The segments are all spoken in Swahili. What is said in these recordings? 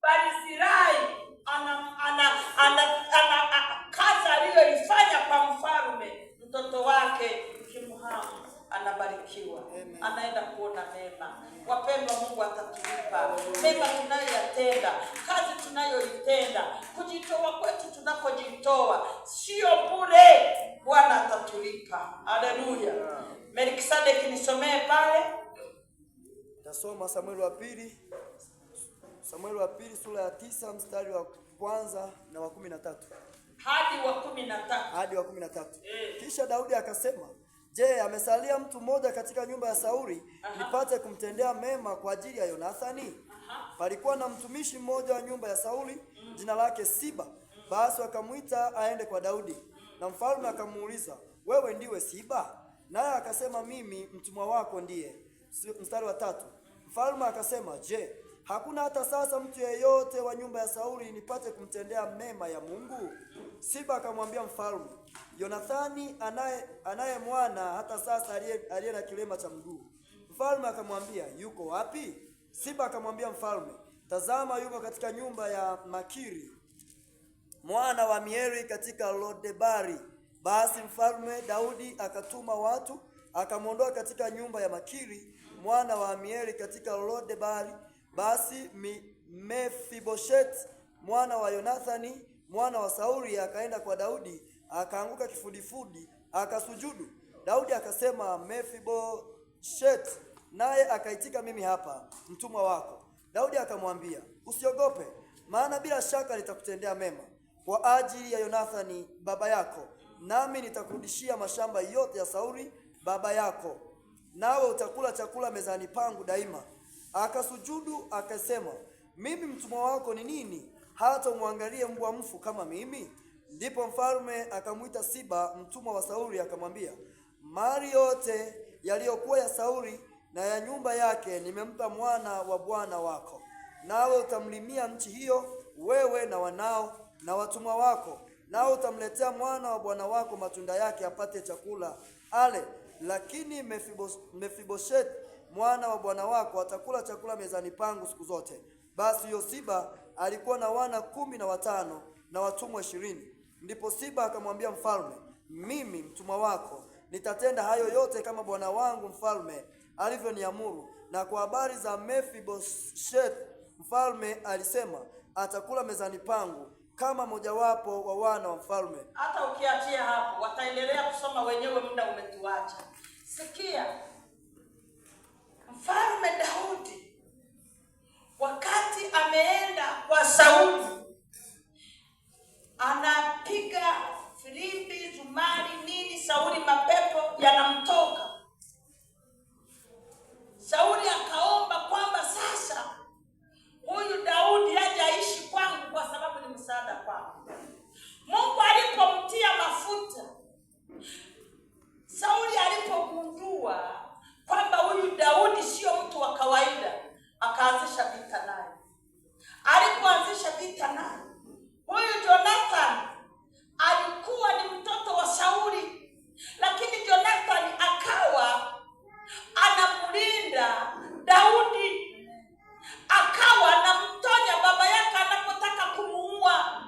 Barzilai ana kazi aliyoifanya kwa mfalme, mtoto wake Kimhamu anabarikiwa, anaenda kuona mema. Wapendwa, Mungu atatulipa mema tunayoyatenda, kazi tunayoitenda, kujitoa kwetu tunakojitoa sio bure. Bwana atatulipa. Haleluya. Melkisedeki, nisomee pale. Tasoma Samueli wa pili, Samueli wa pili sura ya 9 mstari wa kwanza na wa 13 hadi wa 13. Hadi wa 13. Kisha Daudi akasema, je, amesalia mtu mmoja katika nyumba ya Sauli nipate kumtendea mema kwa ajili ya Yonathani? Palikuwa na mtumishi mmoja wa nyumba ya Sauli, jina lake Siba. Basi wakamwita aende kwa Daudi, na mfalme akamuuliza, wewe ndiwe Siba? Naye akasema, mimi mtumwa wako ndiye. Mstari wa 3. Mfalme akasema, je, hakuna hata sasa mtu yeyote wa nyumba ya Sauli nipate kumtendea mema ya Mungu? Siba akamwambia mfalme, Yonathani anaye mwana hata sasa aliye na kilema cha mguu. Mfalme akamwambia, yuko wapi? Siba akamwambia mfalme, tazama yuko katika nyumba ya Makiri mwana wa Mieri katika Lodebari. Basi mfalme Daudi akatuma watu akamwondoa katika nyumba ya Makiri mwana wa Amieli katika Lodebari. Basi Mefiboshet mwana wa Yonathani mwana wa Sauli akaenda kwa Daudi, akaanguka kifudifudi, akasujudu. Daudi akasema, Mefiboshet, naye akaitika, mimi hapa mtumwa wako. Daudi akamwambia, usiogope, maana bila shaka nitakutendea mema kwa ajili ya Yonathani baba yako, nami nitakurudishia mashamba yote ya Sauli baba yako, nawe utakula chakula mezani pangu daima. Akasujudu akasema, mimi mtumwa wako ni nini hata umwangalie mbwa mfu kama mimi? Ndipo mfalme akamwita Siba mtumwa wa Sauli akamwambia, mali yote yaliyokuwa ya Sauli na ya nyumba yake nimempa mwana wa bwana wako, nawe utamlimia nchi hiyo, wewe na wanao na watumwa wako, nawe utamletea mwana wa bwana wako matunda yake apate chakula ale. Lakini Mefiboshet mwana wa bwana wako atakula chakula mezani pangu siku zote. Basi Yosiba alikuwa na wana 15 na watumwa 20. Ndipo Siba akamwambia mfalme, mimi mtumwa wako nitatenda hayo yote kama bwana wangu mfalme alivyoniamuru. Na kwa habari za Mefiboshet, mfalme alisema, atakula mezani pangu kama mojawapo wa wana wa mfalme. Hata ukiachia hapo wataendelea kusoma wenyewe, muda umetuacha. Sikia, mfalme Daudi wakati ameenda kwa Sauli, anapiga filimbi, zumari, nini, Sauli mapepo yanamtoka. Sauli akaomba kwamba sasa huyu Daudi aje aishi kwangu kwa sababu ni msaada kwangu. Mungu alipomtia mafuta, Sauli alipogundua kwamba huyu Daudi sio mtu wa kawaida, akaanzisha vita naye. Alipoanzisha vita naye, huyu Jonathan alikuwa ni mtoto wa Sauli, lakini Jonathan akawa anamlinda Daudi, akawa anamtonya baba yake anapotaka kumuua,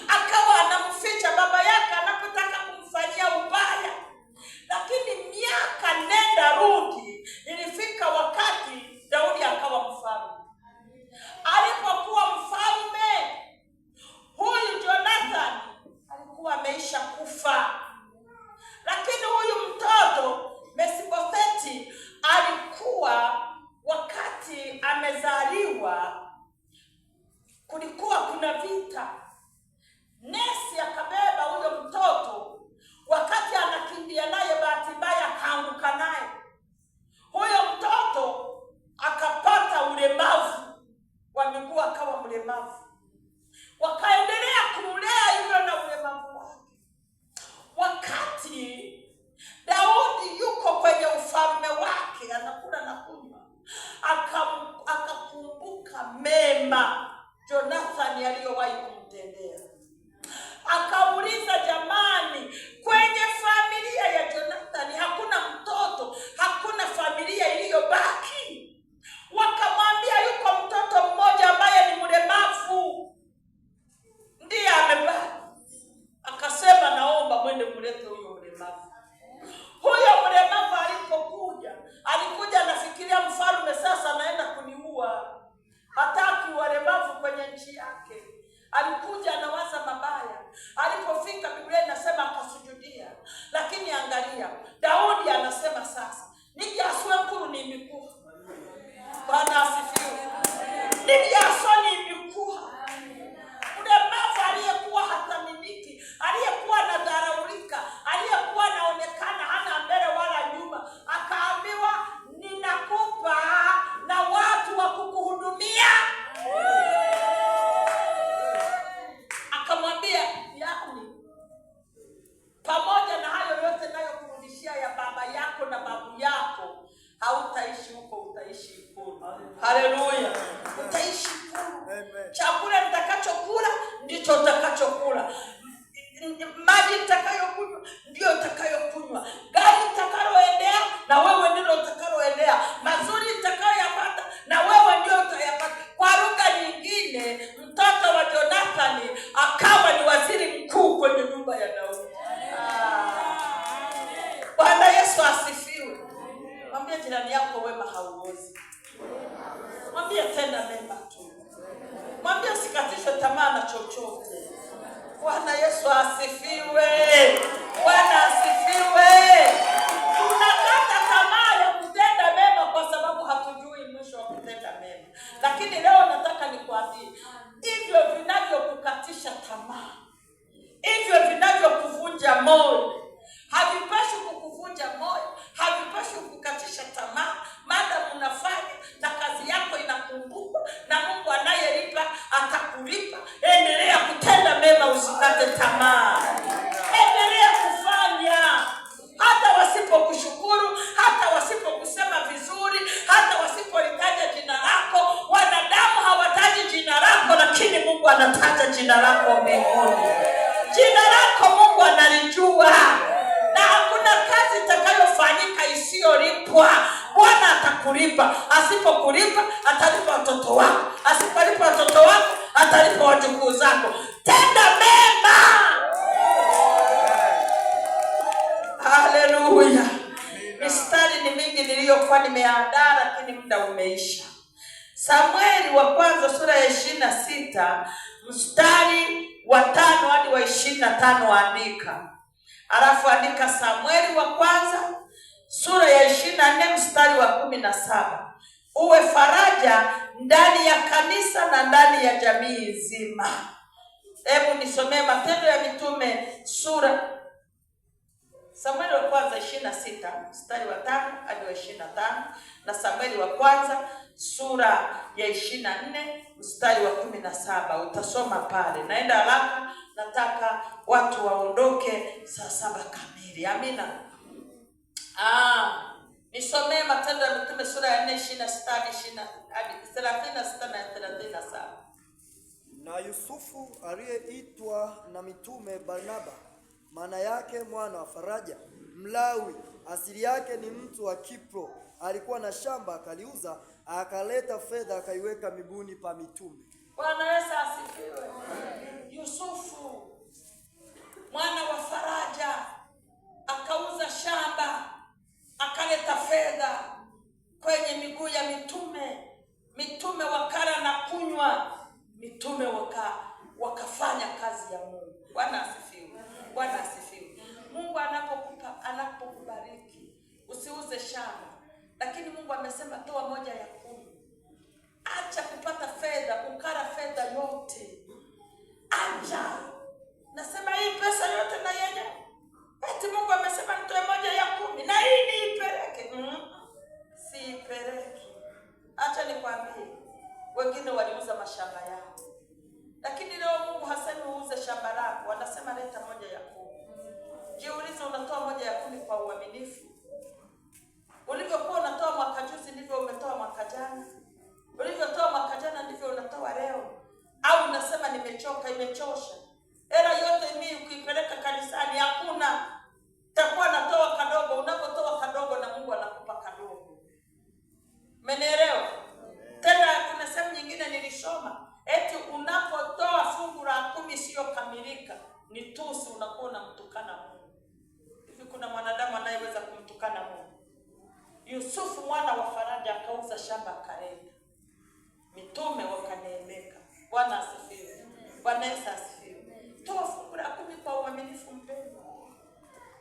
akawa anamficha baba yake anapotaka kumfanyia ubaya. Lakini miaka nenda rudi, ilifika wakati Daudi akawa mfalme. Alipokuwa mfalme, huyu Jonathan alikuwa ameisha kufa, lakini huyu mtoto Mefiboseti alikuwa wakati amezaliwa, kulikuwa kuna vita. Nesi akabeba huyo mtoto, wakati anakimbia naye, bahati mbaya akaanguka naye. Huyo mtoto akapata ulemavu wa miguu, akawa mlemavu. Wakaendelea kumlea hivyo na ulemavu wake. Wakati Daudi yuko kwenye ufalme wake, anakula na kunywa, akakumbuka mema Jonathani aliyowahi kumtendea. Akauliza, jamani, kwenye familia ya Jonathani hakuna mtoto, hakuna familia iliyobaki? Wakamwambia yuko mtoto mmoja ambaye ni mlemavu. nchi yake. Alikuja anawaza mabaya. Alipofika, Biblia inasema akasujudia. Lakini angalia, Daudi anasema sasa, nijaswe nkuru ni mikuha. Bwana asifiwe. Nijaswa ni mikuha. Mlemavu aliyekuwa hathaminiki, aliyekuwa anadharaulika, aliyekuwa anaonekana hana mbele wala nyuma, akaambiwa ninakupa na watu wa kukuhudumia. Akamwambia, yani, pamoja na hayo yote nayokurudishia ya baba yako na babu yako, hautaishi huko, utaishi Ikulu. Haleluya, utaishi Ikulu. Amen. Chakula nitakachokula ndicho utakachokula, maji nitakayokunywa ndio utakayokunywa, gari nitakaloendea na wewe ndilo utakaloendea, mazuri nitakayoyapata na wewe ndio utayapata. Kwa lugha nyingine, mtoto wa Jonathani akawa ni waziri mkuu kwenye nyumba ya Daudi. Ah. Bwana Yesu asifiwe. Mwambie jirani yako, wema hauozi. Mwambie tenda mema tu. Mwambie usikatishwe tamaa na chochote. Bwana Yesu asifiwe. Bwana asifiwe. Tunakata tamaa ya kutenda mema kwa sababu hatujui mwisho wa kutenda mema. Lakini leo nataka nikwambie, hivyo vinavyokukatisha tamaa, hivyo vinavyokuvunja moyo, havipaswi kukuvunja moyo, havipaswi kukukatisha tamaa, maadamu unafanya na kazi yako inakumbukwa na Mungu anayelipa atakulipa. Endelea kutenda mema, usikate tamaa, endelea kufanya hata wasipokushukuru, hata wasipokusema vizuri, hata wasipolitaja jina lako. Wanadamu hawataji jina lako, lakini Mungu anataja jina lako mbinguni. Jina lako Mungu analijua, na hakuna kazi itakayofanyika isiyolipwa. Bwana atakulipa. Asipokulipa, atalipa watoto wako. Asipolipa watoto wako, atalipa wajukuu zako. Tenda mema. Haleluya! Mistari ni mingi niliyokuwa nimeandaa, lakini muda umeisha. Samueli wa kwanza sura ya 26 mstari wa 5 hadi wa 25, andika. Alafu andika Samueli wa kwanza sura ya 24 mstari wa 17. Uwe faraja ndani ya kanisa na ndani ya jamii nzima. Hebu nisomee Matendo ya Mitume sura Samueli wa kwanza 26 mstari wa 5 hadi wa 25 na Samueli wa kwanza sura ya 24 mstari wa 17. Utasoma pale. Naenda haraka, nataka watu waondoke saa 7 kamili. Amina. Nisomee Matendo ya Mitume sura ya 4 26 hadi 36 na 37. Na Yusufu aliyeitwa na mitume Barnaba, maana yake mwana wa faraja, Mlawi, asili yake ni mtu wa Kipro, alikuwa na shamba akaliuza, akaleta fedha akaiweka miguuni pa mitume. Bwana Yesu asifiwe. Yusufu mwana wa faraja akauza shamba akaleta fedha kwenye miguu ya mitume. Mitume wakala na kunywa, mitume wakafanya kazi ya Mungu. Bwana asifiwe. Bwana asifiwe. Mungu anapokubariki usiuze shamba, lakini Mungu amesema toa 1 ya 10. Acha kupata fedha, kukara fedha yote. Acha. Nasema hii pesa yote na yenye. Eti Mungu amesema nitoe 1 ya 10 na hii niipeleke. Siipeleki. Acha nikwambie, wengine waliuza mashamba yao. Lakini leo Mungu hasemi uuze shamba lako, anasema leta 1 ya 10. Jiulize, unatoa 1 ya 10 kwa uaminifu? Ulivyokuwa unatoa mwaka juzi ndivyo umetoa mwaka jana. Ulivyotoa mwaka jana ndivyo unatoa leo. Au unasema nimechoka, imechosha. Hela yote mimi ukiipeleka kanisani hakuna. Takuwa natoa kadogo, unapotoa kadogo na Mungu anakupa kadogo. Umenielewa? Tena kuna sehemu nyingine nilisoma, eti unapotoa fungu la 10 isiyokamilika ni tusi, unakuwa unamtukana Mungu. Hivi kuna mwanadamu anayeweza kumtukana Mungu? Yusufu mwana wa faraja akauza shamba akaleta. Mitume wakaneemeka. Bwana Bwana asifiwe. Bwana Yesu asifiwe. Toa fungu la kumi kwa uaminifu, mpendwa.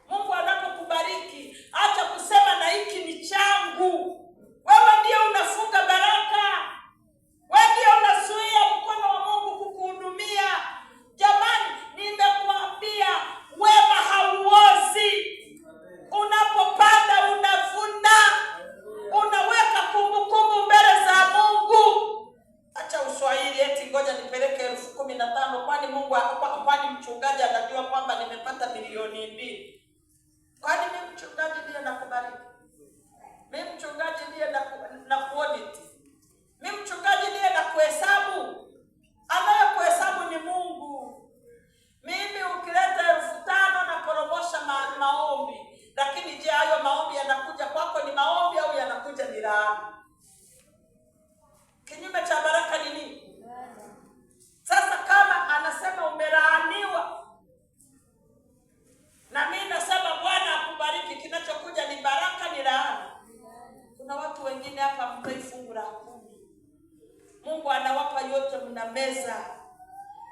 Mungu anapokubariki, acha kusema na hiki ni changu. Wewe ndiye unafunga baraka, wewe ndiye unazuia mkono wa Mungu kukuhudumia. Jamani, nimekuambia wema hauozi. Unapopanda unavuna, unaweka kumbukumbu mbele za Mungu. Acha uswahili eti ngoja nipeleke 15,000, kwani Mungu kwani mchungaji anajua kwamba nimepata 2 milioni? Kwani mimi mchungaji ndiye nakubariki? Mimi mchungaji ndiye nakuaudit? Mimi mchungaji ndiye nakuhesabu? Anayekuhesabu ni Mungu. Mimi ukileta 5,000 naporomosha maombi, lakini je, hayo maombi yanakuja kwako ni maombi au yanakuja ni laana? Kinyume cha baraka ni nini? Sasa kama anasema umelaaniwa, na mimi nasema Bwana akubariki, kinachokuja ni baraka, ni laana? Kuna watu wengine hapa hamtoi fungu la kumi, Mungu anawapa yote, mna meza.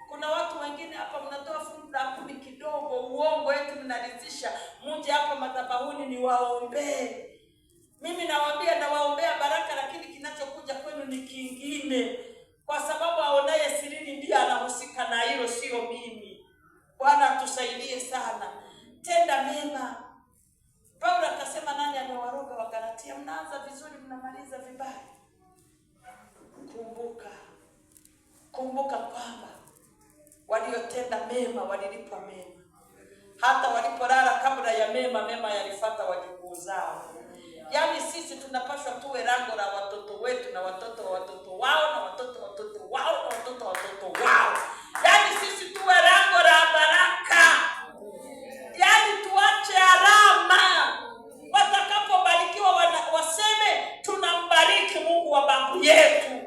Kuna watu wengine hapa mnatoa fungu la kumi kidogo, uongo eti mnaridhisha, muje hapa madhabahuni niwaombee. Mimi nawaambia, nawaombea baraka, lakini kinachokuja kwenu ni kingine, kwa sababu aonaye sirini ndiye anahusika na hilo, sio mimi. Bwana atusaidie sana. Tenda mema. Paulo akasema, nani amewaroga Wagalatia? Mnaanza vizuri, mnamaliza vibaya. Kumbuka, kumbuka kwamba waliotenda mema walilipwa mema, hata walipolala kabla ya mema, mema yalifuata wajukuu zao. Yaani sisi tunapaswa tuwe lango la watoto wetu na watoto wa watoto wao na watoto wa watoto wao na watoto wa watoto wao. Yaani sisi tuwe lango la baraka, yaani tuache alama. Watakapobarikiwa waseme tunambariki Mungu wa babu yetu,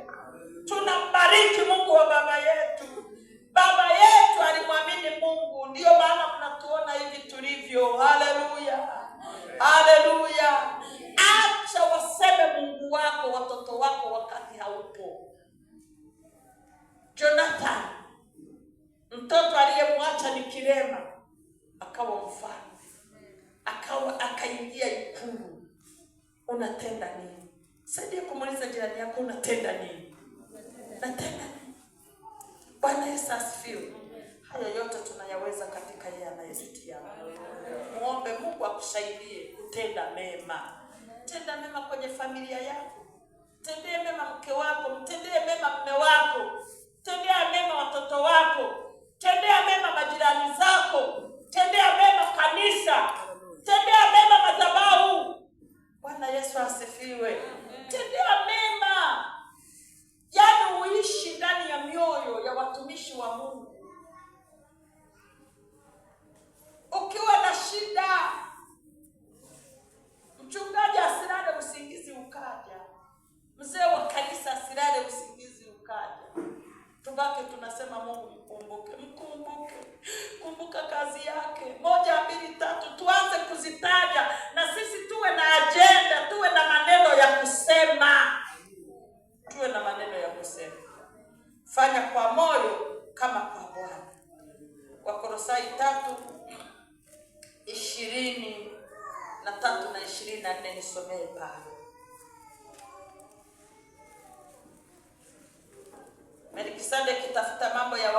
tunambariki Mungu wa baba yetu. Baba yetu alimwamini Mungu, ndiyo maana mnatuona hivi tulivyo. Haleluya, haleluya. Acha waseme Mungu wako watoto wako wakati haupo. Jonathan, mtoto aliyemwacha ni kilema, akawa mfalme, akawa akaingia ikulu. Unatenda nini? Saidia kumuuliza jirani yako, unatenda nini? Natenda nini? Bwana Yesu asifiwe. Haya yote tunayaweza katika yeye anayetutia nguvu. Muombe Mungu akusaidie kutenda mema. Tenda mema kwenye familia yako, tendee mema mke wako, mtendee mema mume wako, tendea mema watoto wako, tendea mema majirani zako, tendea mema kanisa, tendea mema madhabahu. Bwana Yesu asifiwe. Tendea mema, yaani uishi ndani ya mioyo ya watumishi wa Mungu. Ukiwa na shida, mchungaji asilale usingizi ukaja, mzee wa kanisa asilale usingizi ukaja. Tubaki tunasema Mungu mkumbuke, mkumbuke, kumbuka kazi yake. Moja, mbili, tatu, tuanze kuzitaja na sisi tuwe na ajenda, tuwe na maneno ya kusema, tuwe na maneno ya kusema. Fanya kwa moyo kama kwa Bwana. Wakolosai 3:23 na 24, nisomee pale. Melkisedeki, tafuta mambo ya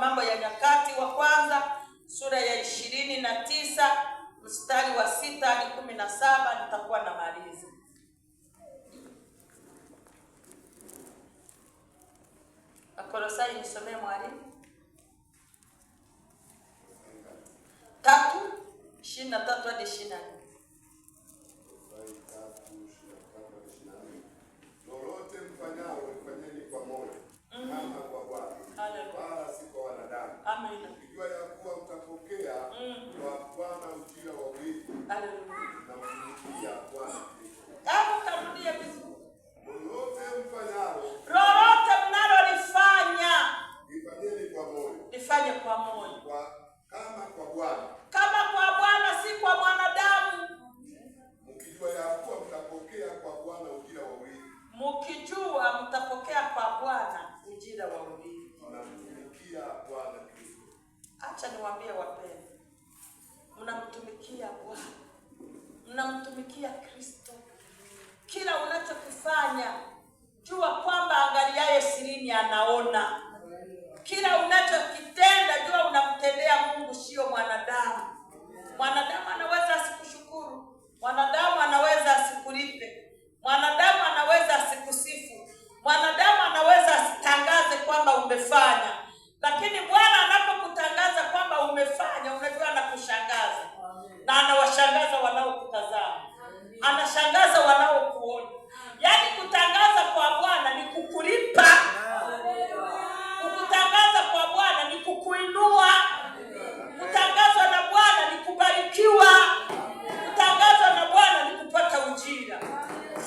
Mambo ya Nyakati wa Kwanza sura ya 29 mstari wa 6 hadi 17, nitakuwa namaliza. Wakolosai, nisomee mwalimu. 3:23 hadi 24. 3:23-24. Lolote mfanyalo lifanyeni kwa moyo kama kwa Bwana, Haleluya. wala si kwa wanadamu, Amina. mkijua ya kuwa mtapokea kwa Bwana ujira wa urithi, Haleluya. mnamtumikia Bwana Kristo. Hebu karudia vizuri. Lolote mfanyalo Lolote mnalolifanya lifanyeni kwa moyo lifanye kwa moyo, kama kwa Bwana, kama kwa Bwana, si kwa mwanadamu, mkijua ya kuwa mtapokea kwa Bwana ujira wa urithi. Mkijua mtapokea kwa Bwana ujira wa urithi. Acha niwaambie wapendwa, mnamtumikia Bwana, mnamtumikia Kristo. Kila unachokifanya jua kwamba angaliaye sirini anaona. Kila unachokitenda jua unamtendea Mungu, sio mwanadamu. Mwanadamu anaweza asikushukuru, mwanadamu anaweza asikulipe, mwanadamu anaweza asikusifu, mwanadamu anaweza asitangaze kwamba umefanya, lakini Bwana anapokutangaza kwamba umefanya, unajua anakushangaza na anawashangaza wanaokutazama, anashangaza wanaokuona. Yaani kutangaza kwa Bwana ni kukulipa, kukutangaza kwa Bwana ni kukuinua, kutangazwa na Bwana ni kubarikiwa, kutangazwa na Bwana ni kupata ujira.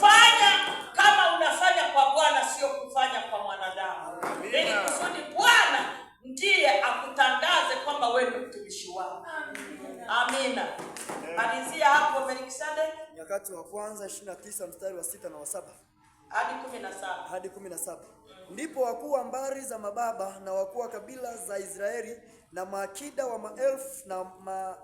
Fanya kama unafanya kwa Bwana, sio kufanya kwa mwanadamu, ili kusudi Bwana ndiye akutangaze kwamba wewe ni mtumishi wake. Amina. Malizia hapo Melkisedeki Nyakati wa kwanza 29 mstari wa 6 na wa 7 hadi 17. Hadi 17. Ndipo wakuu wa mbari za mababa na wakuu wa kabila za Israeli na maakida wa maelfu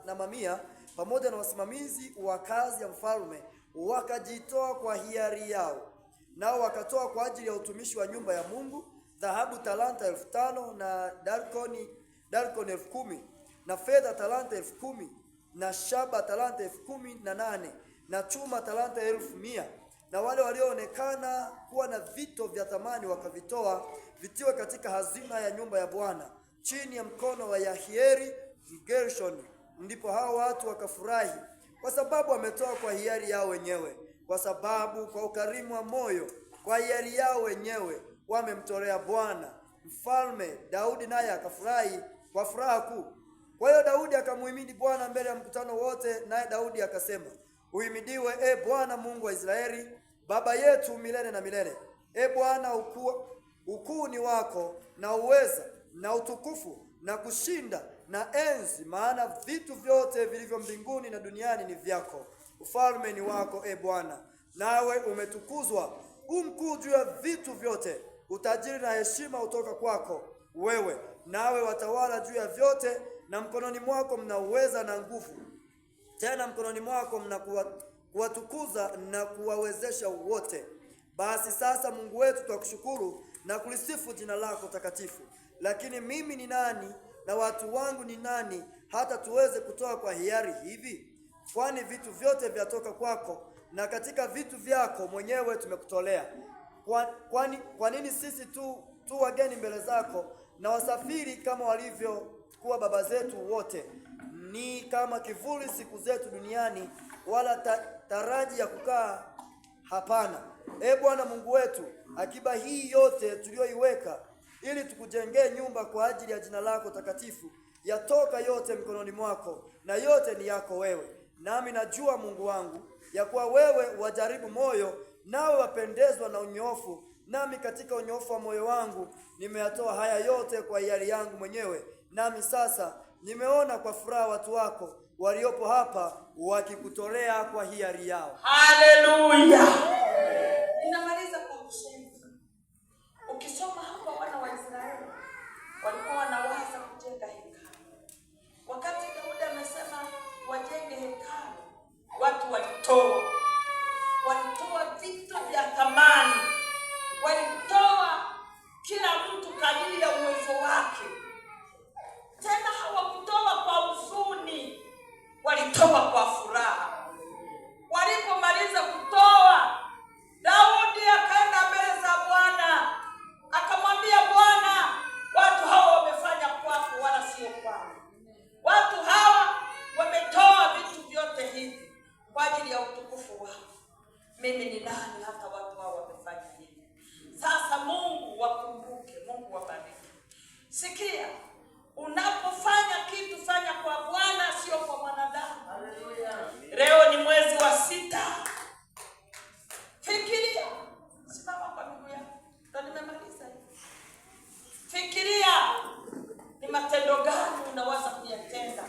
na mamia pamoja na wasimamizi wa kazi ya mfalme wakajitoa kwa hiari yao, nao wakatoa kwa ajili ya utumishi wa nyumba ya Mungu dhahabu talanta 5,000 na darkoni 10,000 na fedha talanta 10,000 na shaba talanta 18,000 na chuma talanta 100,000. Na wale walioonekana kuwa na vito vya thamani wakavitoa vitiwe katika hazina ya nyumba ya Bwana chini ya mkono wa Yahieri Mgershoni. Ndipo hao watu wakafurahi kwa sababu wametoa kwa hiari yao wenyewe, kwa sababu kwa ukarimu wa moyo kwa hiari yao wenyewe wamemtolea Bwana. Mfalme Daudi naye akafurahi kwa furaha kuu. Kwa hiyo Daudi akamuhimidi Bwana mbele ya mkutano wote, naye Daudi akasema, uhimidiwe e Bwana Mungu wa Israeli baba yetu milele na milele. E Bwana, ukuu ni wako na uweza na utukufu na kushinda na enzi, maana vitu vyote vilivyo mbinguni na duniani ni vyako. Ufalme ni wako, e Bwana, nawe umetukuzwa, u mkuu juu ya vitu vyote. Utajiri na heshima hutoka kwako wewe, nawe watawala juu ya vyote, na mkononi mwako mna uweza na nguvu, tena mkononi mwako mna kuwatukuza na kuwawezesha wote. Basi sasa, Mungu wetu, twakushukuru na kulisifu jina lako takatifu. Lakini mimi ni nani na watu wangu ni nani hata tuweze kutoa kwa hiari hivi? Kwani vitu vyote vyatoka kwako, na katika vitu vyako mwenyewe tumekutolea. Kwa nini sisi tu wageni mbele zako na wasafiri kama walivyokuwa baba zetu wote? Ni kama kivuli siku zetu duniani, wala taraji ya kukaa hapana. E Bwana Mungu wetu, akiba hii yote tuliyoiweka ili tukujengee nyumba kwa ajili ya jina lako takatifu, yatoka yote mkononi mwako, na yote ni yako wewe. Nami najua Mungu wangu ya kuwa wewe wajaribu moyo, nawe wapendezwa na unyoofu. Nami katika unyoofu wa moyo wangu nimeyatoa haya yote kwa hiari yangu mwenyewe. Nami sasa nimeona kwa furaha watu wako waliopo hapa wakikutolea kwa hiari yao. Haleluya. Ninamaliza kwa kusema, ukisoma hapa wana wa Israeli walikuwa wanawaza kujenga hekalu. Wakati Daudi amesema wajenge hekalu, watu walitoa vitu vya thamani, walitoa kila mtu kadiri ya uwezo wake. Tena hawakutoa kwa huzuni, walitoa kwa furaha. Walipomaliza kutoa, Daudi akaenda mbele za Bwana akamwambia Bwana, watu hawa wamefanya kwako wala sio kwangu. Watu hawa wametoa vitu vyote hivi kwa ajili ya utukufu wako. Mimi ni nani hata watu hawa wamefanya hivi? Sasa Mungu wakumbuke, Mungu wabariki. Sikia, unapofanya kitu fanya kwa Bwana, sio kwa mwanadamu. Leo ni mwezi wa 6. Fikiria, simama kwa miguu yako. Ndio nimemaliza. Fikiria ni matendo gani unaweza kuyatenda